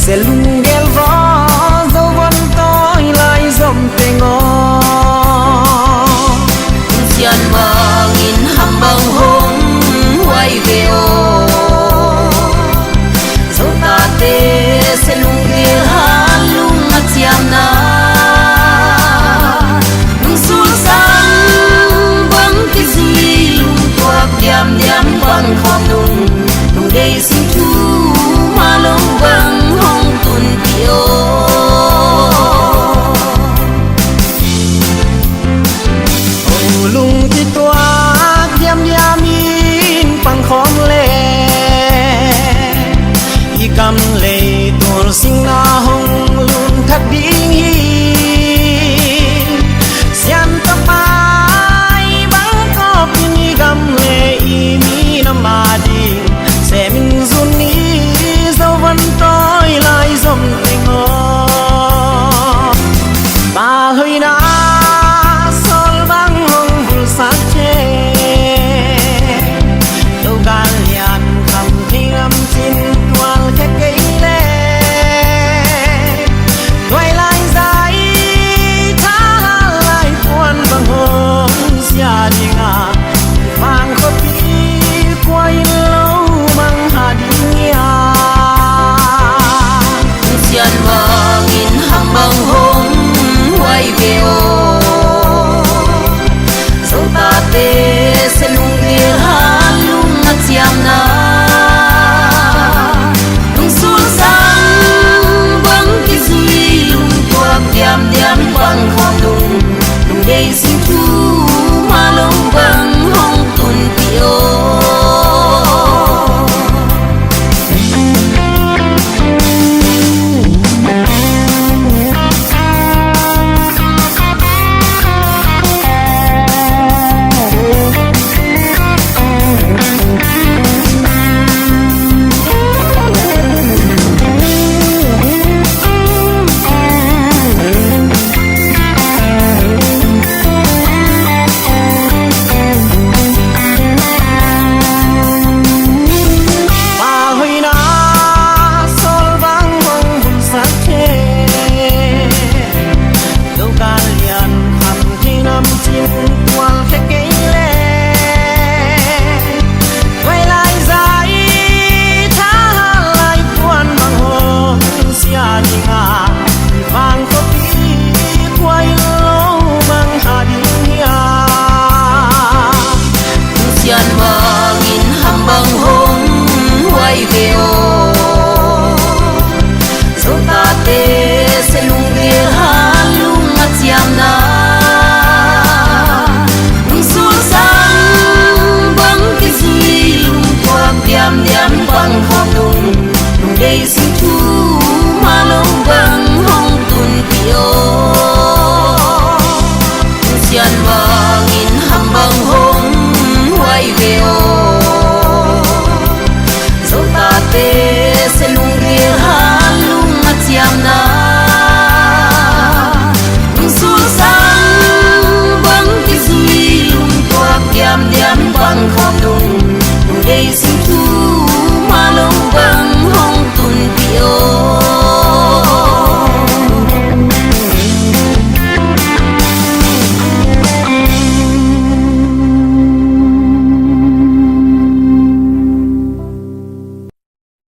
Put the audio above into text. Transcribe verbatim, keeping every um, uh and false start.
Lunggel vaw, zo van tawi lai zom teng aw. Sian bangin ham bang hong huai ve aw. Zo tate se lunggel ha lung a ciamna. Nung sul sang bang kizui lungtuak diamdiam bang khawm nung. Nung dei sing thu ma lo bang hong tun pi aw. Hong lungkituak diamdiam in pang khawm le i kam lei tul singna hong lun thak ding hi. Sian tawh pai bang kawp in i gam le i minam a ding sem in zun i zo van tawi lai zom teng aw. Pa hoina sawl bang hong vulsak thei. Lo gal lian kham thei ngam cin tual khe kei le. Tuai lai zai tha lai puan bang hong sia ding a. Vang khuapi kua in lo mang ha ding hia. Sian bangin ham bang hong huai ve aw. Zo tate se lunggel ha lung a ciamna. Lungsul sang bang kizui lungtuak diamdiam bang khawm nung. Lungdei sing thu ma lo bang hong tun pi aw. Pa hoina sawl bang hong vulsak thei. Lo gal lian kham thei ngam cin tual khe kei le. Tuai lai zai tha lai puan bang hong sia ding a. Vang khuapi kua in lo mang ha ding hia. Sian bangin ham bang hong huai ve aw. Zo tate se lunggel ha lung a ciamna. Lungsul sang bang kizui lungtuak diamdiam bang khawm nung. Lungdei sing thu ma lo bang hong tun pi aw. Sian bangin ham bang hong huai ve